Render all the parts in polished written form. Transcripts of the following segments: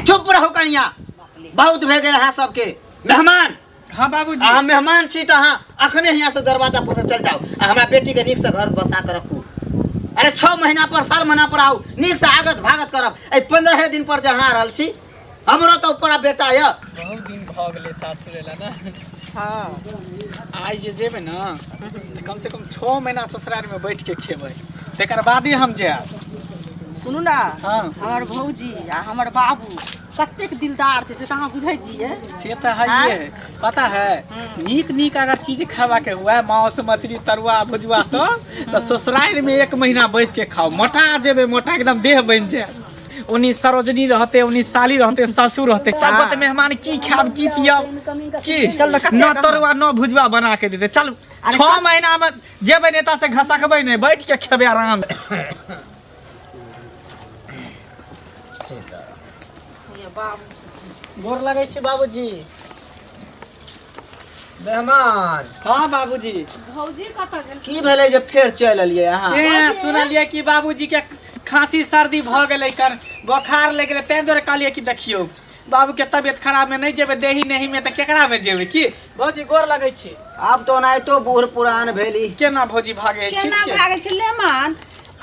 चुप रहू कनिया, बहुत भए गेल अहाँ सबके। मेहमान। हाँ बाबूजी। अहाँ मेहमान छी तऽ अहाँ अखने यहाँ से दरवाजा पर से चल जाउ आ हमरा बेटी के नीक से घर बसा के रखू। अरे 6 महीना पर साल महीना पर आउ, नीक से आगत भागत करब। एहि 15 दिन पर जे अहाँ रहल छी, हमरो तऽ ऊपर बेटा यऽ। बहुत दिन भऽ गेलै सासुर एला ने। हाँ। आइ जे जेबै ने तऽ कम से कम 6 महीना ससुरारिमे बैठ के खेबै, तकर बादे हम जायब। सुनू ना। हाँ। हमर भौजी आ हमर बाबू कतेक दिलदार छै से तऽ अहाँ बुझै छियै। से तऽ है है, पता है। नीक नीक अगर चीज खावा के हुआ, मांस मछली तरुआ भुजुआ सब, तऽ ससुरारि में 1 महीना बैस के खाओ, मोटा जेबै, मोटा एकदम देह बनि जायत। ओनी सरोजनी रहते, ओनी साली रहते, ससुर रहते, सब गोटे मेहमान की खायब की पियब की चल न, कते न तरुआ न भुजुआ बना के देते। चल 6 महीना में जेबै नेता से घसकबै नहीं, बैठ के खेबै आराम। गोर लगै छी बाबूजी। मेहमान। हाँ बाबूजी। भौजी कतऽ गेल? की भेलै जे फेर चलि एलियै अहाँ? ए सुनलियै कि बाबूजी के खांसी सर्दी भऽ गेलै, कर बोखार लागि गेलै, ताहि दुआरे कहलियै कि देखियौ बाबू के तबियत खराब में नहीं जेबै देही नहीं में तऽ केकरा में जेबै। की भौजी गोर लगै छी। आब तऽ ओनाहितो बूढ़ पुरान भेली। केना भौजी भागे छी? केना भागे छी लेमान,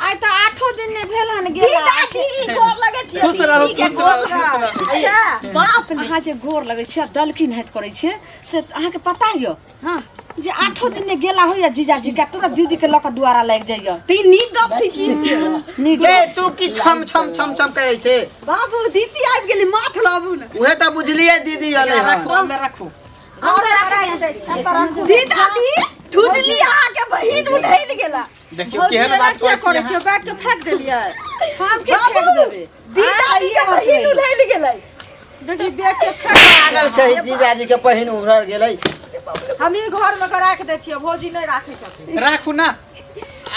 आइ तऽ 8 दिन नहि भेल हन गेला। दादी गोर लगै छी। खुश रहू, खुश रहू, खुश रहू। अच्छा बाप रे, अहाँ जे गोर लगै छियै, दलकिन हाथ करै छियै, से अहाँके पता यऽ? हाँ। जे 8 दिन नहि गेला होइया जीजाजी के, तुरंत दीदी के लऽ कऽ दुआरा लागि जाइया। तऽ ई नीक गप थी की? नीक। ए तू की छम छम छम छम करै छै? बाबू दीदी आबि गेली, माथ लाबू ने। उहे तऽ बुझलियै दीदी अलै हन। राखू, अन्दर राखू। दीदी ठुनली अहाँके बहिन उधैल गेला। देखियौ केहन बात किया करै करै छी छियै? बैग के फेंक देलियै हम के फेंक देबै? दीदी के बहिन उधैल गेलै, देखी बैग के फेंक। पागल छै, जीजाजी के बहिन उभर गेलै। हम ई घर में के राख दै छियै, भौजी नहि राखै छथिन। राखू ना,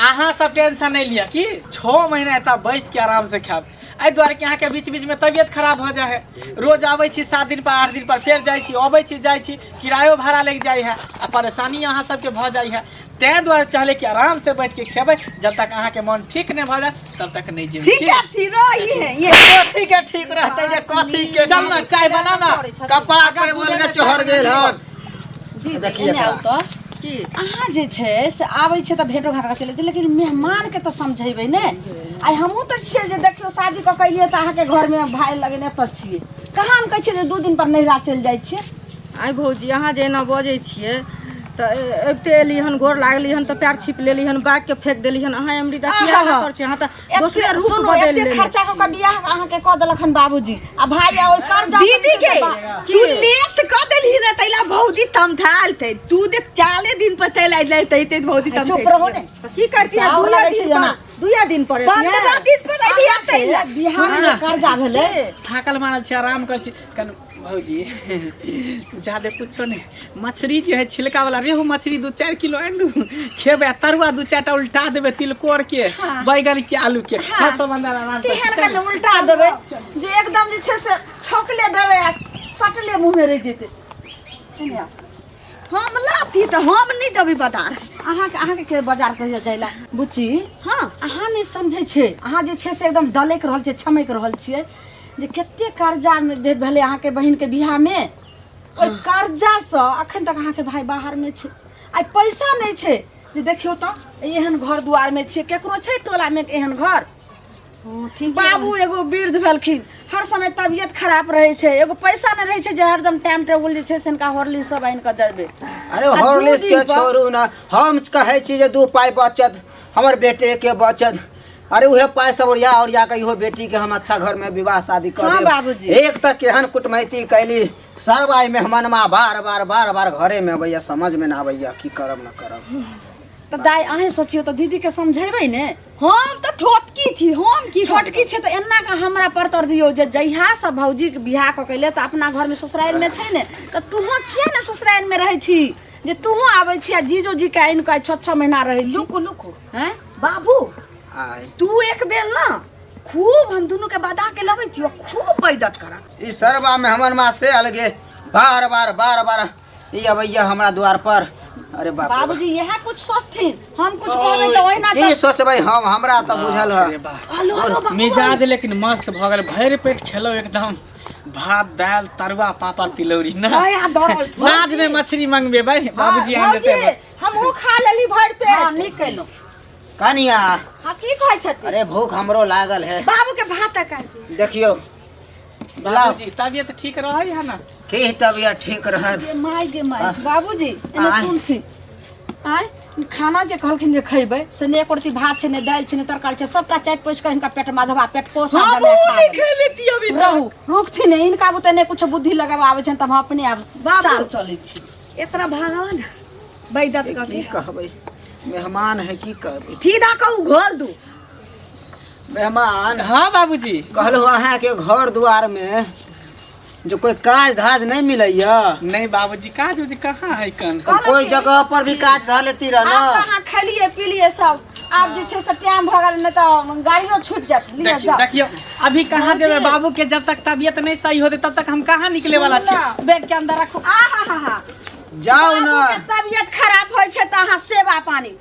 अहाँ सब टेंशन नहीं लिया कि 6 महीना एतऽ बैस के आराम से खायब। एहि दुआरे कि अहाँके बीच बीच में तबियत खराब भऽ जाइ है, रोज आबै छी 7 दिन पर 8 दिन पर, फेर जाइ छी, अबै छी जाइ छी, किरायो भाड़ा लागि जाइ है आ परेशानी अहाँ सबके भऽ जाइ है। ताहि दुआरे चाहले कि आराम से बैठ के खेबै, जब तक अहाँके मन ठीक नहि भऽ जाय तब तक नहि जेबै। ठीक है, थी रही है ये। कथी के ठीक रहतै जे कथी के? चल ना, चाय बना ना। कपार पर बोल के चढ़ गेल हन। देखिए एने आउ तऽ की अहाँ जे छै से आबै छै तऽ भेंटो घाट चलि जाइ छै, लेकिन मेहमानके तऽ समझेबै ने। आइ हमहूँ तऽ छियै जे देखियौ शादी कऽ के एलियै तऽ अहाँके घरमे भाय लगने एतऽ छियै, कहाँ हम कहै छियै जे 2 दिन पर नैहरा चलि जाइ छियै। आइ भौजी अहाँ जे एना बजै छियै तऽ अबिते एली हन, गोर लागली हन तऽ पैर छिप लेली हन, बैग के फेंक देली हन। अहाँ एमरी दा किया एना करै छियै? अहाँ तऽ दोसरे रूप सुनू, बदलि एते लेने खर्चा कऽ के बियाह अहाँके कऽ देलक हन बाबूजी आ भाय आ ओहि कर्जा दीदी के तू लेट क देलही ने तैला भौजी तमथाल थे। तू देख 4 दिन पर चलि आइले तै तै भौजी तमथाल। चुप रहो ने। तऽ की करती? चाउर दुइया लगै छै दिन जेना। पर, दुइया दिन पर 15 दिन पर अइली तैला। बियाह सुनू ना। कर्जा भेलै। थाकल मारल छी, आराम करै छी। कन भौजी जादे कुछो नहीं, मछली जे है छिलका वाला रेहू मछली 2-4 किलो आनि दू, खेबै आ तरुआ 2-4 टा उल्टा देबै तिलकोर के, बैगन के, आलू के। हम सब अंदर आराम करै छी। तेहन कने उल्टा देबै जे एकदम जे छै से छौकले देबै आ सटले मुँहमे रहि जेतै। एने आउ। हम लाती तऽ हम नहि देबै बाजार। अहाँके के बाजार कहियो जाइला बुच्ची? हाँ। अहाँ नहि समझै छै, अहाँ जे छै से एकदम डलैक रहल छियै, छमकि रहल छियै जे कते कर्जा मे जे भेलै अहाँके बहिनके बियाहमे, ओहि कर्जासँ अखन तक अहाँके भाय बाहरमे छै। आइ पैसा नहि छै जे देखियौ तऽ एहन घर दुआरमे छियै, केकरो छै टोलामे एहन घर? बाबू एगो वृद्ध भेलखिन, हर समय तबियत खराब रहै छै, एगो पैसा नहि रहै छै जे हरदम टाइम टेबुल जे छै से हिनका हॉर्लिक्स सब आनि कऽ देबै। अरे आ दू हॉर्लिक्स दिन के पर- छोड़ू ना, हम कहै छी जे 2 पाइ बचत, हमर बेटे के बचत। अरे उहे पाइ सब ओरिया ओरिया के इहो बेटी के हम अच्छा घर में विवाह शादी कर हाँ, देब। बाबूजी। एक तऽ केहन कुटमैती कैली, सब आइ मेहमानमा बार बार बार बार घरे में अबैया, समझ में ना आबैया की करब न करब। तऽ दाइ अहीं सोचियौ तऽ दीदी के समझेबै ने। हम तऽ छोटकी थी, हम की छोटकी छै तऽ एना कऽ हमरा पर तर दियौ जे जहिया से भौजी के बियाह कऽ के एलै तऽ अपना घर में ससुरारि में छै ने, तऽ तूहों किया ने ससुरारि में रहै छी जे तूहों आबै छी आ जीजो जी के आनि कऽ 6-6 महीना रहै छी। लुकु लुकु। हैं? बाबू आय। तू एक बेर ना खूब हम दुनू के बदा के लबै छियो, खूब बैदत करत। ई सरबा में हमर माँ से अलगे बार बार बार बार ई अबैया हमरा द्वार पर। अरे बाप रे। बाबूजी इएह कुछ सोचथिन, हम कुछ कहबै तऽ ओहिना की सोचबै हम, हमरा तऽ बुझल है। अरे बाप। मिजाज लेकिन मस्त भऽ गेल, भरि पेट खेलौ एकदम। भात दाल तरुआ पापड़ तिलौरी ना। आया दौड़ल। साँझ में मछली मंगबेबै, बाबूजी आनि भौजी, देतै। हमहूँ खा लेली भरि पेट। हँ, नीक केलहुँ। कनिया। हँ, की कहै छथिन? अरे भूख हमरो लागल है। बाबू के भात काट दे। देखियो लाओ। बाबूजी तबियत ठीक रहै है ना? की तबियत ठीक रहत? गे माय गे माय, बाबूजी एने आय। सुनथिन। आय खाना जे कहलखिन जे खैबै से ने एको रत्ती भात छै, ने दालि छै, ने तरकारी छै, सबटा चाटि पोसि कऽ हिनका पेट माधवा पेट पोसा हमहूँ नहि खेले अभी। रहू रुकथिन ने, हिनका बुते ने कुछो बुद्धि लगाबऽ आबै छनि, तब हम अपने आब बाबू। चाल चलै छी। इतना भागवा ना बैदत की कभी कहबै, मेहमान है, की कहबै। सीधा कहू घोल दू। मेहमान। हाँ बाबूजी। कहलहुँ अहाँके घर दुआर में जो कोई काज धाज नहीं मिलैया? नहीं बाबूजी, काज उज कहाँ है कन। कोई जगह पर भी काज धर लेती रह आब ना। तऽ अहाँ खेलिए पीलिए सब, आब जे छै से टाइम भऽ गेल, नहि तऽ गाड़ियो छूटि जायत। लिअ देखियो जाउ। देखियो अभी कहाँ जेबै? बाबू के जब तक तबियत नहीं सही होते तब तक हम कहाँ निकले वाला छी। बैग के अंदर रखो। आ हा हा हा। जाउ ना। बाबूके तबियत खराब होइ छै तऽ अहाँ सेवा पानी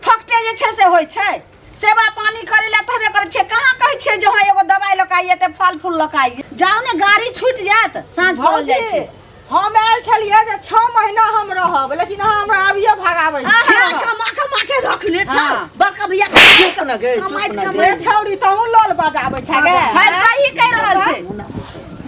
फोकटे जे छै से होइ छै। सेवा पानी करै लए तबे करै छियै, कहाँ कहै छियै जे हँ एगो दवाइ लऽ कऽ आइए तऽ फल फूल लऽ कऽ आइए। जाउ ने, गाड़ी छूटि जायत, साँझ पड़ल जाइ भौजी छै। हम आयल छलियै जे 6 महीना हम रहब, लेकिन अहाँ हमरा अभिये भगाबै छी। आहा। कमा कमा के रख ले छौ। हाँ। बड़का भैया चुप न गे, चुप कमाइत न रे गे। छौरी तहूँ लोल बजाबै छै गे। है, सही कहि रहल छै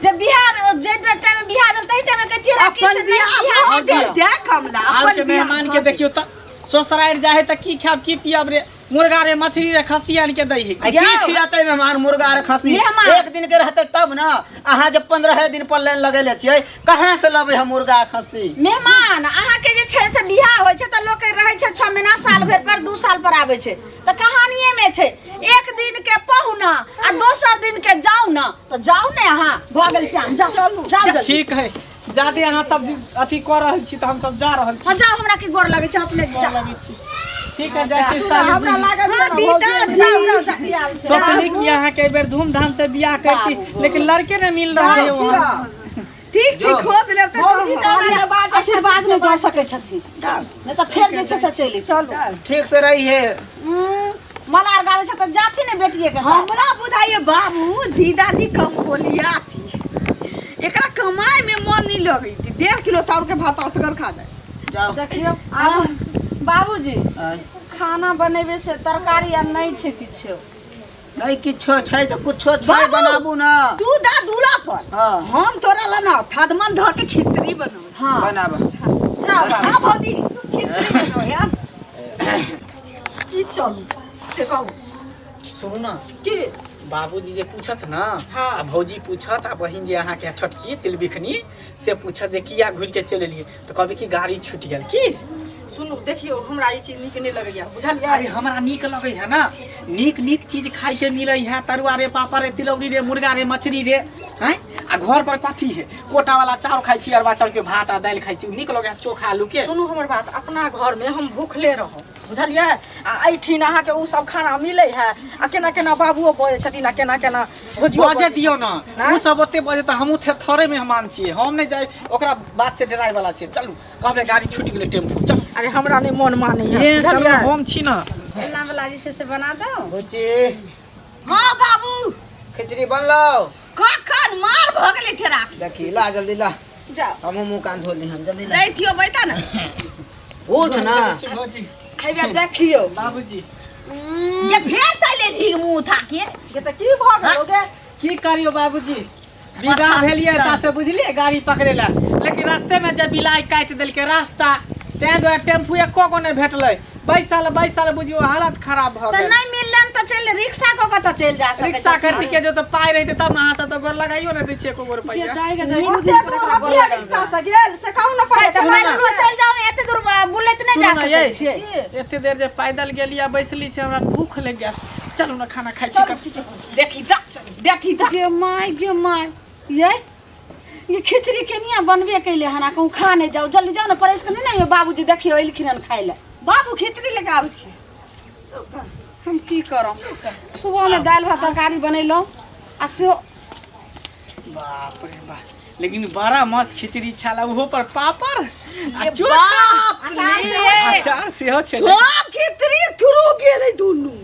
जे बिहार जे टाइम में बिहार भेल तही टाइम में कहतियै रहै कि अपन से नहि बियाह बिहार भऽ नहि गेल देख कमला। आब अपन के बियाह मेहमान भऽ के गेल। देखियो तऽ ससुरारि जाइ है तऽ की खायब की पियब रे? मुर्गा रे मछली रे खस्सी आनि के दै है। आ की खियातै मेहमान मुर्गा रे खस्सी? मेहमान। एक दिन के रहतै तब ना। अहाँ जे 15 दिन पर लाइन लगेले छियै, कहाँ से लबै हम मुर्गा आ खस्सी? मेहमान अहाँके जे छै से बियाह होइ छै तऽ लोक रहै छै 6 महीना साल भरि पर, 2 साल पर आबै छै, तऽ कहानिये में छै एक दिन के पहुना आ दोसर दिन के जाउ ना, तऽ जाउ ने अहाँ, भऽ गेल टाइम, जाउ जाउ जल्दी। ठीक है, जादे अहाँ सब अथी कऽ रहल छी तऽ हम सब जा रहल छी। हँ जाउ, हमरा की गोर लगै छै अपने गोर जाउ। लगै छी। ठीक है, जाइ छी साली हमरा जी। लागल हाँ, जेना भौजी दीदा, एहन जाउ, जाउ, जाउ। सोचली कि अहाँ के बेर धूमधाम से बियाह करती, लेकिन लड़के नहीं मिल रहा है वहाँ। ठीक ठीक खोज लेब तऽ भौजी तऽ हमरा जे बाजै आशीर्वाद नहि दऽ सकै छथिन, नहि तऽ फेर जे छै से चलि चलू। ठीक से रही है। मलार गाबै छै तऽ जाथिन ने बेटिए के साथ। हमरा बुझाइए बाबू दीदा दी कम बोलिया थी, एकरा कमाए में मन नहीं लगै छै। 1.5 किलो चाउर के भात असगर खा जाए। जाओ। देखियौ आब बाबूजी आँय। खाना बनेबै से तरकारी आर नहि छै किछो। नहीं किछो छै तऽ कुछो छै बाबू। बनाबू ना। तू दा दूला पर। हाँ। हम तोरा ला ना थदमन धर के खिचड़ी बनाबै। हाँ बनाब। जाउ बाबू। हाँ भौजी खिचड़ी बनाओ यार। की चलू से कहू? सुनू ना। की? बाबूजी जे पूछत ना, हाँ। आ भौजी पूछत आ बहिन जे अहाँके छोटकी तिलबिखनी से पूछत जे किया घुरि के चलि एलियै, तऽ कहबै कि गाड़ी छूटि गेल। की सुनू देखियौ हमरा ई चीज नीक नहि लगैया, बुझलियै? अरे हमरा नीक लगै है ना, नीक नीक चीज खाय के मिलै है, तरुआ रे पापड़ रे तिलौरी रे मुर्गा रे मछली रे हैं। आ घर पर कथी है? कोटा वाला चाउर खाइ छी, अरवा चाउर के भात आ दालि खाइ छी, नीक लगै है चोखा आलू के। सुनू हमर बात, अपना घर में हम भूखले रहब, बुझलियै? आ एहिठिन अहाँके ओ सब खाना मिलै है आ केना केना बाबुओ बजै छथिन आ केना केना भौजियो बजे बजै दियौ ना, ना? उ सब ओते बजे तऽ हमहूँ थोड़े मेहमान छियै, हम नहि जाइ ओकरा बात से डराय वाला छियै। चलू कहबै गाड़ी छूटि गेलै टेम्पू, चल। अरे हमरा नहि मन मानै है, ए चलू बुझलियै? हम छी ना। एना वाला जे छै से बना दो। बुच्ची। हाँ बाबू। खिचड़ी बनलौ? कखन मार भऽ गेलै तेरा। देखी ला जल्दी ला। जाओ। हमहूँ मुँह कान धो ली, हम जल्दी ला। दै थियो बैठा ना। उठ ना। भौजी। हेबे देखियौ बाबूजी। जे फेर तै लेलही मुँह उठा के। जे तऽ की भऽ गेलौ गे? की करियौ बाबूजी, विदा भेलियै एतऽ से बुझलियै गाड़ी पकड़ै लए, लेकिन रास्ते में जे बिलाइ काटि देलकै रास्ता, ताहि दुआरे टेम्पू एको गो नहि भेटलै। बैसल बैसल बुझियौ हालत खराब भऽ तऽ गेल। नहि मिललनि तऽ चलि रिक्शा कऽ के तऽ चलि जा सकै रिक्शा छथिन। करती के जो तऽ पाइ रहितै तब ने, अहाँ सब तऽ गोर लगाइयो नहि दै छियै एको गो रुपैआ। ओते दूर हथिया रिक्शा से गेल से कहू ने पहिले। तऽ सुनू ना। पैदलो चलि जाउ ने, एते दूर बुलैत नहि जा सुनू ना, सकै यै। छियै। एते देर जे पैदल गेली आ बैसली से हमरा भूख लागि गेल, चलू ने खाना खाइ छी। देखी तऽ देखी तऽ। गे माय गे माय, यै ये खिचड़ी केनिया बनबे कैले हन, आ कहूँ खा नहि जाउ, जल्दी जाउ ने परसि के नहि ने यौ बाबूजी देखियौ एलखिन हन खाइ लए। बाबू खिचड़ी लेके आबै छै। हम की करब, सुबहमे दालि भात तरकारी बनेलहुँ आ सेहो। बाप रे बाप, लेकिन बड़ा मस्त खिचड़ी छल, ओहो पर पापड़ आ चोखा। बाप रे, अचार सेहो छलै। सब खिचड़ी थुरू गेलै दुनू,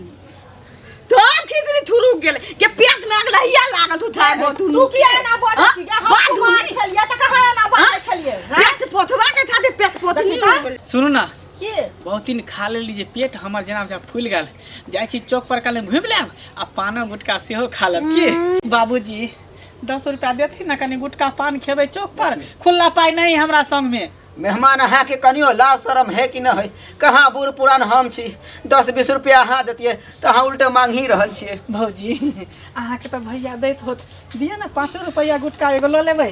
सब खिचड़ी थुरुक गेल के पेट में अगलहिया लागल तू था बहुत तू किया एना बजै छी गे? हम बात कुमार हुई। छलियै तऽ कहाँ एना बाजै छलियै पेट पोथवा के था ते पेट पोथनी देखी तऽ। सुनू ना की बहुत दिन खा लेली जे पेट हमर जेना बुझा फूलि गेल जाइ छी चौक पर कल घुमि लेब आ पानो गुटका सेहो खा लेब की बाबूजी 10 रुपया देथिन ने कनि गुटका पान खेबै चौक पर खुल्ला पाइ नहीं हमरा संग में मेहमान अहाँके कनियो लाज शरम है कि नहि है कहाँ बूढ़ पुरान हम छी 10-20 रुपया अहाँ देतियै तऽ अहाँ उल्टे मांगि ही रहल छियै भौजी अहाँके तऽ भैया दैत होत दिअ ने 5 रुपया गुटका एगो लऽ लेबै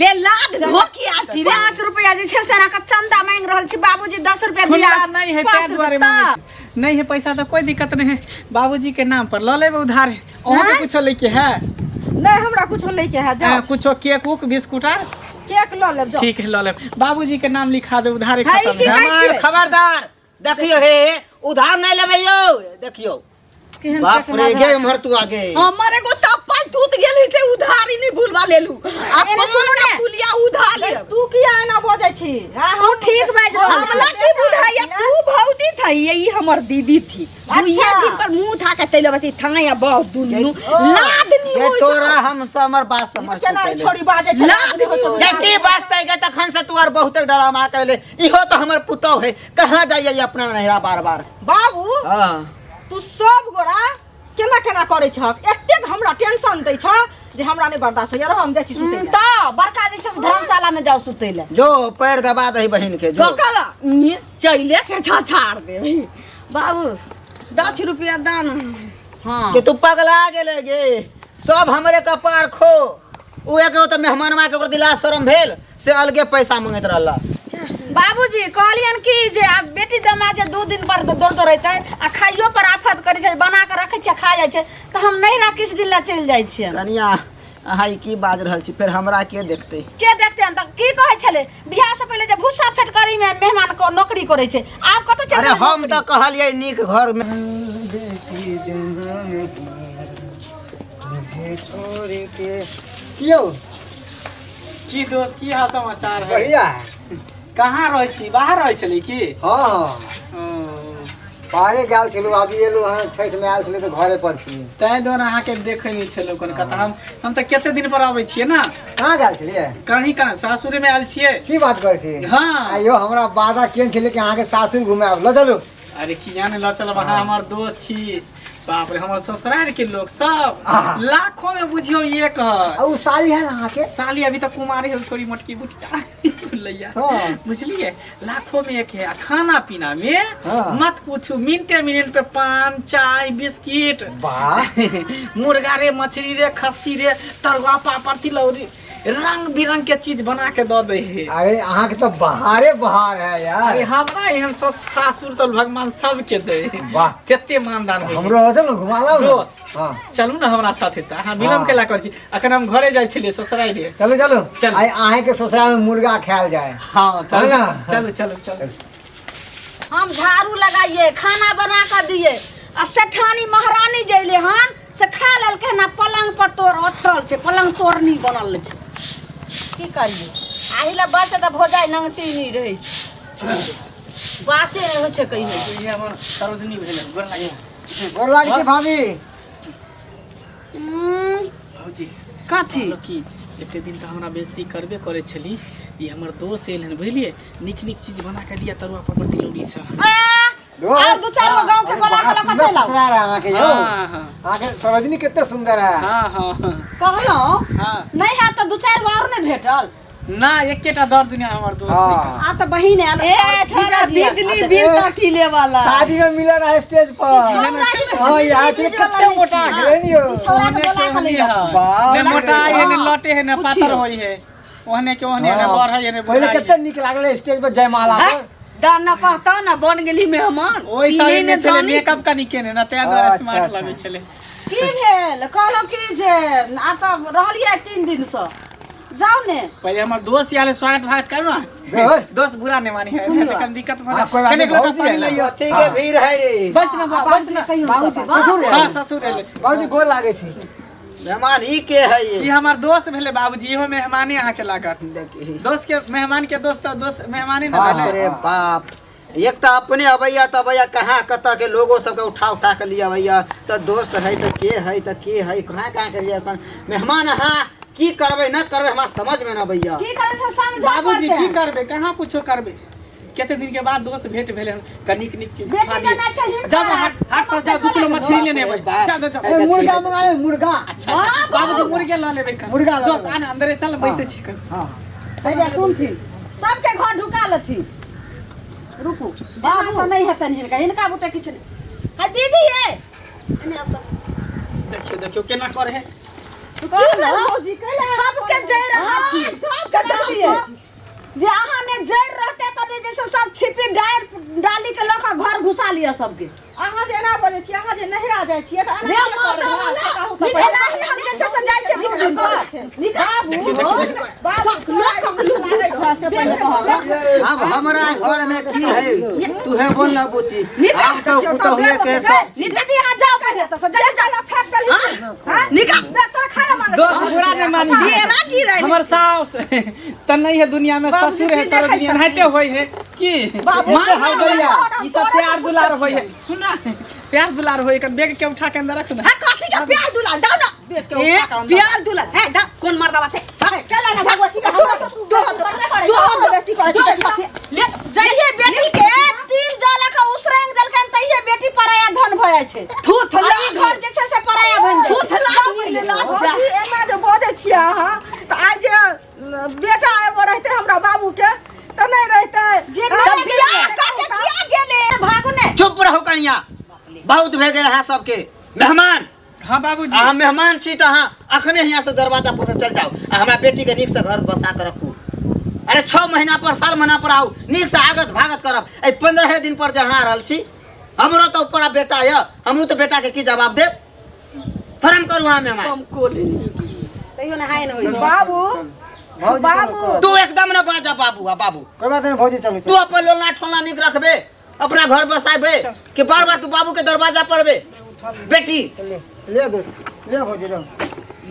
ले लाद धोकी आथी रे 5 रुपया जे छै से अहाँके चंदा मांगि रहल छी बाबूजी 10 रुपया दिया खुल्ला नहीं है पाँच ताहि दुआरे रुपया। मांगै छी। नहीं है पैसा तऽ कोई दिक्कत नहीं है बाबूजी के नाम पर लऽ लेबै उधार अहाँके कुछो लैके है नहि हमरा कुछो लैके है जाओ हाँ, कुछो केक उक बिस्कुट आर केक लऽ लेब जाओ ठीक है लऽ लेब बाबूजी के नाम लिखा दे उधारे है, खत्म की है कहै मेहमान छियै? खबरदार देखियो हे उधार नहीं लेबै यौ देखियो केहन बाप रे गे एम्हर तू आगे हमर एगो तप्पल टूट गेल हे ते उधारी नहीं भूलवा लेलू आ एने सुनू पाना ने। पुलिया उधार ले तू किया एना बजै छी हाँ, तू ठीक बाजि रहल छी। हमला की बुझाइया तू भौजी थी ये हमर दीदी थी दुइये दिन पर मुंह उठा के तैले बती थाया बहुत दुनू लाद नी जे होई तोरा हम हमर बात समझ केना ई छोड़ी बाजै छै लाद नी होई। जे की बाजतै गे तखन से तू आर बहुते डरामा कैले इहो तो हमर पुतोह है कहाँ जाइए ये अपना नैहरा बार बार बाबू हाँ तू सब गोरा केना केना करै छहक एतेक हमरा टेंशन दै छह जे हमरा नहि बर्दाश्त होइया रह हम जाइ छी सुतै लए। तऽ बड़का जे छै धर्मशाला में जाओ सुतै लए जो पैर दबा दही बहिन के जो ककला चैले से छाछाड़ दे बाबू 10 रुपया दान हाँ के तू पगला गेले गे सब हमरे कपार खो उ एक तो मेहमानवा के ओकर दिला शरम भेल से अलगे पैसा मंगैत रहला बाबूजी कहलियन कि जे आब बेटी दमाद जे 2 दिन पर दौड़ दौड़ेतै आ खाइयो पर आफत करै छै बना कऽ रखै छियै खा जाइ छै तऽ हम नैहरा किछु दिन लए चलि जाइ छियनि कनिया अहाँ ई की बाज रहल छी फेर हमरा के देखतै के देखते हम तऽ की कहै छलै बियाह से पहिले जे भूसा फटकरी में मेहमान को नौकरी करै छै आब कतऽ चलि अरे गेलै हम नौकरी? तऽ कहलियै नीक घर में कियो की दोस्त की हाल समाचार है बढ़िया है कहाँ रहै छी बाहर रहै छली की हाँ हाँ बाहरे गेल छलहुँ अभी एलहुँ हँ छठिमे आयल छलियै तऽ घरे पर छी ताहि दुआरे अहाँके देखै नहि छलहुँ कोन कथा हम हम तऽ कते दिन पर अबै छियै ने कहाँ गेल छलियै कहीं कहाँ सासुरेमे आयल छियै की बात करै छी हाँ आइयो हमरा वादा केने छलियै कि अहाँके सासुर घुमायब लऽ चलू अरे किया नहि लऽ चलब अहाँ हमर दोस्त छी बाप रे हमर ससुराल के लोग सब आहा। लाखों में बुझियो एक है आ उ साली है ना अहाँके साली अभी तक कुमारी है थोड़ी मोटकी बुटिया लैया हाँ। बुझलिए लाखों में एक है आ खाना पीना में हाँ। मत पूछू मिनटे मिनट पे पान चाय बिस्किट वाह मुर्गा रे मछली रे खस्सी रे तरुआ पापड़ तिलौरी रंग बिरंग के चीज बना के दऽ दै है अरे अहाँके तऽ बहारे बहार है अरे यार हमरा एहन सासुर तऽ भगवान सबके दे वाह। तेते मानदान होइ है। हमरो होतै ने घुमा लाउ ने दोस्त। हाँ चलू ने हमरा साथे तऽ अहाँ विलम्ब हाँ। केला करै छी अखन हम घरे जाइ छलियै ससुराइरे चलू चलू चलू। आइ अहाँके ससुराल में मुर्गा खायल जाय हाँ चलू है ना? चलू चलू चलू हम झाड़ू लगाइए खाना बना कऽ दिए आ सेठानी महारानी जे अयलै हन से खा लेलकै हन आ पलंग पर तोड़ ओछरल छै पलंग तोड़नी बनल छै की करियै आही लए बस तऽ भौजाइ नंगटी नहि रहै छै बासे नहि होइ छै कहियो ई हमर सरोजनी भेलै गोर लागै गोर लागै छी भाभी भौजी कथी कहलहुँ की एते दिन तऽ हमरा बेइज्जती करबे करै छली ई हमर दोस्त एल हन बुझलियै नीक नीक चीज बना के दिया तरुआ पापड़ तिलौरी सब और दू चार गो गांव के बोला के लऽ के चलि आउ ससुराल है अहाँके यौ हाँ हाँ अहाँके सरोजनी कते सुंदर है हाँ हाँ हाँ कहलहुँ हाँ नहि हैत तऽ दू चारि गो और नहि भेटल ना एकेटा दर दुनिया हमर दोस्त हाँ आ तऽ बहिन आयल ए थोड़ा बिजली बिल तथी ले वाला शादी में मिलल रहा स्टेज पर छौड़ा जे छै से हाँ यहाँ के बिजली कते वाला नहि मोटा छी। गेलै ने यौ छौड़ा के बोला के लैया बाप ने रे। मोटा है ने लटे है ने पुछियौ। पातर होई है ओहने के ओहने ने बढ़ है ने पहिले बुढ़ाई कते नीक लागलै स्टेज पर जयमाला पर दान न कहता न बन गेली मेहमान ओहि तीने समय ने में छलै धनी। मेकअप कनी केने ना ताहि दुआरे अच्छा, स्मार्ट अच्छा। लगै छलै की भेल कहलहुँ की जे आब तऽ रहलियै 3 दिनसँ जाउ ने पहिले हमर दोस्त आयल है, स्वागत भागत करू ना दोस्त? दोस्त बुरा नहीं मानी है सुनियो। कम दिक्कत हाँ, भऽ कोई बात कने नहीं, लोटा भौजी पानी है ना। लइयो अथी के भीड़ है रे बस ना बस ना कहियो बाबूजी ससुर हाँ एलै। ससुर एलै बाबूजी गोर लागै छी मेहमान ई के है ई ये हमर दोस्त भेलै बाबूजी इहो मेहमाने अहाँके लागत देखी दोस्त के मेहमान के दोस्त तऽ दोस्त मेहमाने ने हाँ, भेलै बाप रे बाप एक तऽ अपने अबैया तऽ अबैया कहाँ कतऽ के लोगो सबके उठा उठा के लिए अबैया तऽ दोस्त है तऽ के है तऽ के है कहाँ कहाँ के लिए सन मेहमान अहाँ की करबै न करबै हमरा समझ में न अबैया की करै छै समझऽ बाबूजी पड़तै की करबै कहाँ कुछो करबै कते दिन के बाद दोस्त भेंट भेलै हन कनिक नीक चीज बेटी खा के लिअ ना छै हिनका जाओ हाट हाट पर जाओ 2 किलो मछली लेने अबै बाप। जाओ जाओ जाओ ए, मुर्गा मंगा ले मुर्गा अच्छा अच्छा बाबूजी मुर्गे लऽ लेबै कन मुर्गा लऽ दोस्त लेबै। आने अंदरे चल बैसे छी कन हाँ भैया सुनथिन सबके घर ढुका लेथिन रुकू बाबू से नहीं हेतनि हिनका हिनका बुते किछु नहि है दीदी ये एने आउ तऽ। देखियो देखियो केना करे है सबके जड़ि अहाँ छी समझलियै? जे अहाँ ने जड़ि रहते तऽ ने जैसे सब छिपी डारि डाली के लऽ कऽ घर घुसा लिअ सबके अहाँ जे एना बजै छियै अहाँ जे नहिरा जाइ छियै तऽ एना रे किया मर्दा करबै? वाला, कहू तऽ एनाही हम जे छै से जाइ छियै दू दिन पर देखियो देखियो बाबू लोक लागै छै से पहिले कहब अब हमरा घर में की है तू है बोल ना बुची हम तो पुतहुए के सब दीदी अहाँ जाओ पहिले तऽ से जा जा फेंक देलही निकाल तोरा खाना मांगे दोस्त बुरा नहीं मानी ढेरा गिरल हमर सास त नहीं है दुनिया में ससुर है सरोजनी एनाहिते होय है की मान हर गैया। ई सब प्यार दुलार होय है सुना प्यार दुलार होय है बैग के उठा के अंदर रख ना हां कथी के प्यार दुलार दाও ना ए प्यार दुलार है दा कौन मर्दवा थे चला ना भगवती के तू तू तू ले जहिये बेटी के तिल जला के उसरंग देलकन तहिये बेटी पराया धन भऽ जाइ छै थू थला आ ई घर जे छै से पराया बनि जाइ थू छै थला ले ला भौजी एना जे बजै छियै अहाँ तऽ आइ जे बेटा एगो रहितै हमरा बाबूके तऽ नहि रहितै जे तब बियाह करके किया गेले भागू ने चुप रहू कनिया बहुत भे गेल अहाँ सबके मेहमान हां बाबूजी अहाँ मेहमान छी तऽ अहाँ अखने यहाँ से दरवाजा पर से चल जाओ आ हमरा बेटी के नीक से घर बसा के रखू अरे 6 महीना पर साल महीना पर आउ नीक से आगत भागत करब एहि 15 दिन पर जे अहाँ रहल छी हमरो तऽ ऊपर बेटा यऽ हमहूँ तऽ बेटा के की जवाब देब शर्म करू अहाँ मेहमान तैयो नहाय ने होइ छै बाबू भौजी बाबू तू एकदम न बाजा बाबू आ बाबू कोई बात नहीं भौजी चलो तू अपन लोलना ठोलना नीक रखबे अपना घर बसाबे कि बार बार तू बाबू के दरवाजा परबे बेटी ले ले दोस्त ले भौजी ले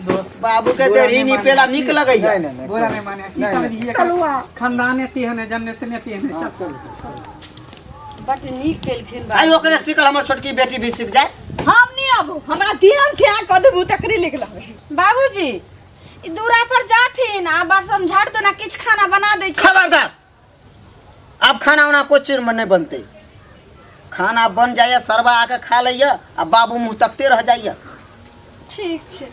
दोस्त बाबू के देरी नी पेला नीक लगैया नहीं नहीं नहीं बुरा नहीं माने की नहीं, करबी चलू आ। खानदान एती है जनने से नेती है चल बड नीक केलखिन आई बाबू ओकरे सीखल हमर छोटकी बेटी भी सीख जाए हम नहीं अब हमरा ध्यान थे कह देबू तकरे लिख लाबे बाबूजी ई दूरा पर जाथिन आ बस हम झाड़ देना किछु खाना बना दै छी खबरदार अब खाना उना कुछ चीज में नहीं बनते खाना बन जाइए सरवा आके खा लैया आ बाबू मुँह तकते रह जाइए ठीक छै